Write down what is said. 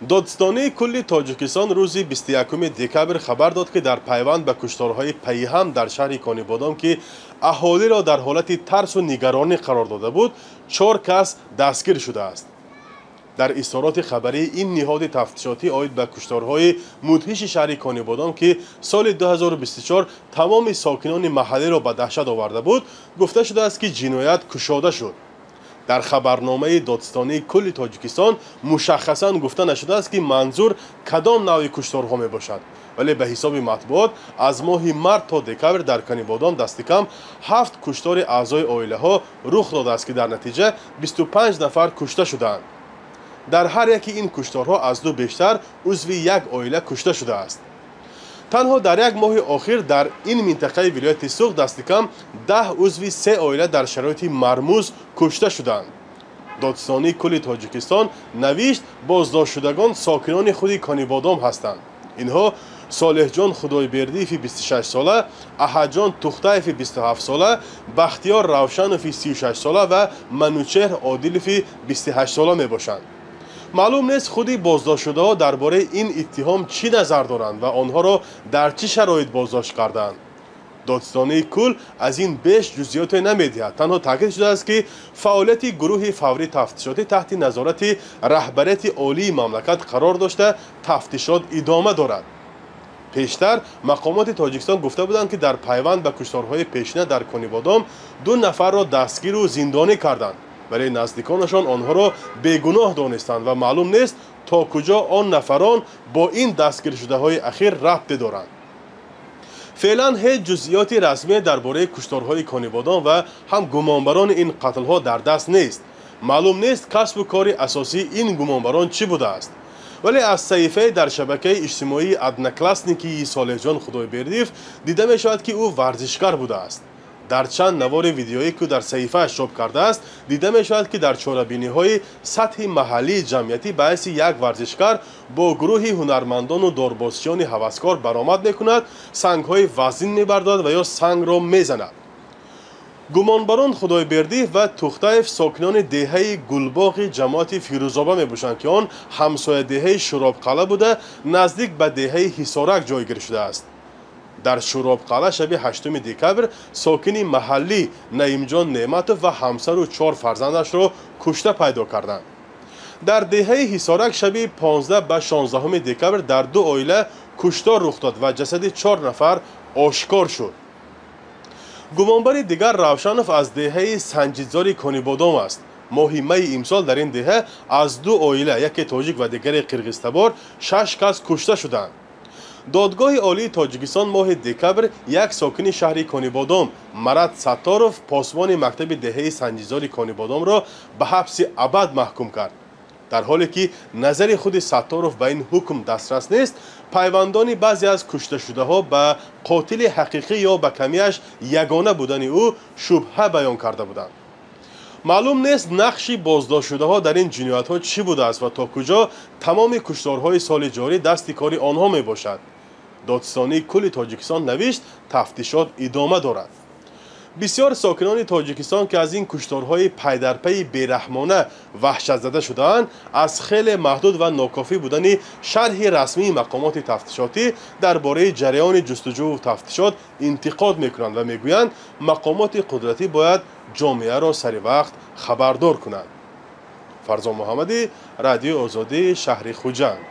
Додситонии кулли Тоҷикистон рӯзи 21 декабр хабар дод, ки дар пайванд ба кушторҳои пайҳам дар шаҳри Конибодом, ки аҳолиро дар ҳолати тарсу нигаронӣ қарор дода буд, 4 кас дастгир шудааст. Дар изҳороти хабарии ин ниҳоди тафтишотӣ оид ба кушторҳои мудҳиши шаҳри Конибодом, ки соли 2024 тамоми сокинони маҳаллиро ба даҳшат оварда буд, гуфта шудааст, ки ҷиноят кушода шуд. Дар хабарномаи Додситонии кулли Тоҷикистон мушаххасан гуфта нашудааст, ки манзур кадом навъи кушторҳо мебошад, вале ба ҳисоби матбуот аз моҳи март то декабр дар Конибодом дастикам 7 куштори аъзои оилаҳо рух додааст, ки дар натиҷа 25 нафар кушта шудаанд. Дар ҳар яки ин кушторҳо аз 2 бештар узви як оила кушта шудааст. Танҳо дар як моҳи охир дар ин минтақаи вилояти Суғд дастикам 10 узви 3 оила дар шароити мармуз кушта шуданд. Додситонии кулли Тоҷикистон навишт, боздоштшудагон сокинони худи Конибодом ҳастанд. Инҳо Солеҳҷон Худойбердиеви 26 сола, Аҳаҷон Тухтаеви 27 сола, Бахтиёр Равшанови 36 сола ва Манучеҳр Одилови 28 сола мебошанд. Маълум нест, худи боздоштшудаҳо дар бораи ин иттиҳом чӣ назар доранд ва онҳоро дар чӣ шароит боздошт карданд. Додситонии кул аз ин беш ҷузъиёте намедиҳад. Танҳо таъкид шудааст, ки фаъолияти гурӯҳи фаврии тафтишотӣ таҳти назорати раҳбарияти олии мамлакат қарор дошта, тафтишот идома дорад. Пештар мақомоти Тоҷикистон гуфта буданд, ки дар пайванд ба кушторҳои пешина дар Конибодом 2 нафарро дастгиру зиндонӣ карданд, вале наздиконашон онҳоро бегуноҳ донистанд ва маълум нест, то куҷо он нафарон бо ин дастгиршудаҳои ахир рабте доранд. Феълан ҳеҷ ҷузъиёти расмие дар бораи кушторҳои Конибодом ва ҳам гумонбарони ин қатлҳо дар даст нест. Маълум нест, касбу кори асосии ин гумонбарон чӣ будааст. Вале аз саҳифаи дар шабакаи иҷтимоии Одноклассникии Солеҳҷон Худойбердиев дида мешавад, ки ӯ варзишгар будааст. Дар чанд навори видеоӣ, ки дар саҳифааш чоп кардааст, дида мешавад, ки дар чорабиниҳои сатҳи маҳаллии ҷамъиятӣ ба ҳайси як варзишгар бо гурӯҳи ҳунармандону дорбозчиёни ҳаваскор баромад мекунад, сангҳои вазнин мебардорад ва ё сангро мезанад. Гумонбарон Худойбердиев ва Тухтаев сокинони деҳаи Гулбоғи ҷамоати Фирӯзоба мебошанд, ки он ҳамсоядеҳаи Шӯробқалъа буда, наздик ба деҳаи Ҳисорак ҷойгир шудааст. Дар Шӯробқалъа шаби 8 декабр сокини маҳаллӣ Наимҷон Неъматов ва ҳамсару 4 фарзандашро кушта пайдо карданд. Дар деҳаи Ҳисорак шаби 15 ба 16 декабр дар 2 оила куштор рух дод ва ҷасади 4 нафар ошкор шуд. Гумонбари дигар Равшанов аз деҳаи Санҷидзори Конибодом аст. Моҳи майи имсол дар ин деҳа аз 2 оила, яке тоҷик ва дигаре қирғизтабор, 6 кас кушта шуданд. Додгоҳи олии Тоҷикистон моҳи декабр як сокини шаҳри Конибодом Марат Сатторов, посбони мактаби деҳаи Санҷидзори Конибодомро ба ҳабси абад маҳкум кард. Дар ҳоле ки назари худи Сатторов ба ин ҳукм дастрас нест, пайвандони баъзе аз кушташудаҳо ба қотили ҳақиқӣ ё ба камияш ягона будани ӯ шубҳа баён карда буданд. Маълум нест, нақши боздоштшудаҳо дар ин ҷиноятҳо чӣ будааст ва то куҷо тамоми кушторҳои соли ҷорӣ дасти кори онҳо мебошад. Додситонии кулли Тоҷикистон навишт, тафтишот идома дорад. Бисёр сокинони Тоҷикистон, ки аз ин кушторҳои пайдарпайи бераҳмона ваҳшатзада шудаанд, аз хеле маҳдуд ва нокофӣ будани шарҳи расмии мақомоти тафтишотӣ дар бораи ҷараёни ҷустуҷӯву тафтишот интиқод мекунанд ва мегӯянд, мақомоти қудратӣ бояд ҷомеаро сари вақт хабардор кунанд. Фарзон Муҳаммадӣ, Радиои Озодӣ, шаҳри Хуҷанд.